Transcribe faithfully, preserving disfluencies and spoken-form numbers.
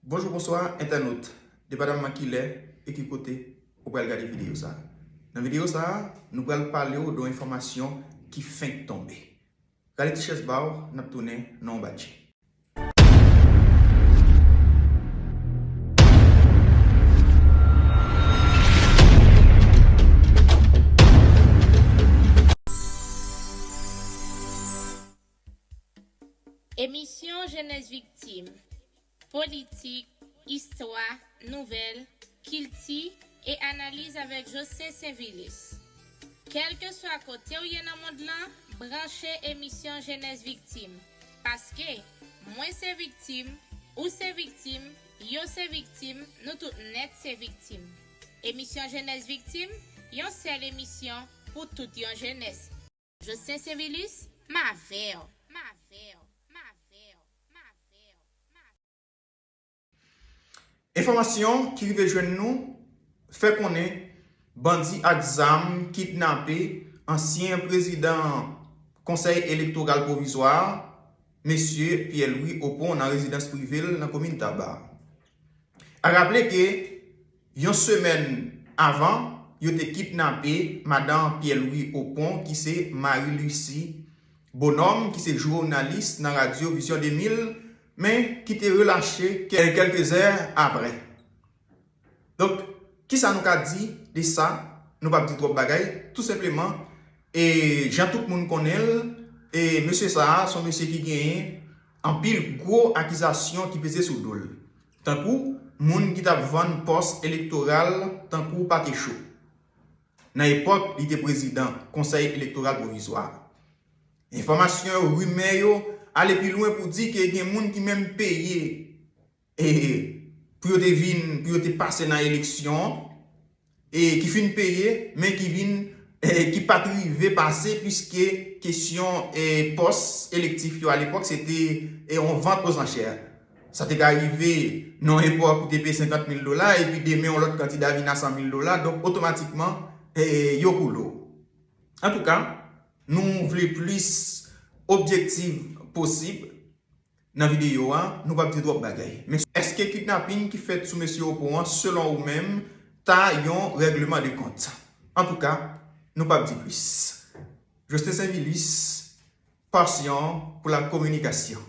Bonjou, bonswa, entènot. Depandaman kilè e ki kote ou pral gade videyo sa a. Nan videyo sa a, nou pral pale w de yon enfòmasyon ki fenk tonbe. Rale ti chèz ba w, n ap tounen nan yon badje. Emisyon Jenès Viktim. Politik, istwa, nouvèl, kilti e analiz avèk Jocelyn Sainvilus. Kèlkeswa kote w ye nan mond lan, branche emisyon Jenès Viktim. Paske, mwen se viktim, ou se viktim, yo se viktim, nou tout nèt se viktim. Emisyon Jenès Viktim, yon sèl emisyon pou tout yon jenès. Jocelyn Sainvilus, m avè w, m avè w, m avè w, m avè w, m avè w. Enfòmasyon ki rive jwenn nou fè konnen bandi ak zam kidnape ansyen prezidan Konsèy Elektoral Pwovizwa, mesye Pierre Louis Opont, nan rezidans prive l nan komin Taba. A raple ke yon semèn avan, yo te kidnape madan Pierre Louis Opont, ki se Marie Lucie Bonhomme, ki se jounalis nan radyo Vision de mil, men ki te relache kè-, kèlke zè apre. Donk, kisa nou ka di de sa? Nou p ap di twòp bagay. Tou senpleman, e jan tout moun konnen l, e mesye sa a, se yon mesye ki genyen anpil gwo akizasyon ki peze sou do l. Tankou moun ki t ap vann pòs elektoral tankou pate cho nan epòk li te prezidan Konsèy Elektoral Pwovizwa. Enfòmasyon yo, rimè yo ale pi lwen pou di ke gen moun ki menm peye, e, pou yo te vin, pou yo te pase nan eleksyon, e, ki fin peye, men ki vin, e, ki pa t rive pase, piske kesyon, e, pòs elektif yo alepòk, se te, e, yon vant oz anchè. Sa te ka rive nan yon epòk ou te peye senkant mil dola, epi demen yon lòt kandida vin a san mil dola, donk otomatikman, e, yo koule w. Antouka, nou vle plis objektif posib nan videyo a, nou p ap di twòp bagay. Men èske kidnaping ki fèt sou mesye Opont an, selon ou menm, ta yon règleman de kont? Antouka, nou p ap di plis. Jocelyn Sainvilus, Passion pour la communication.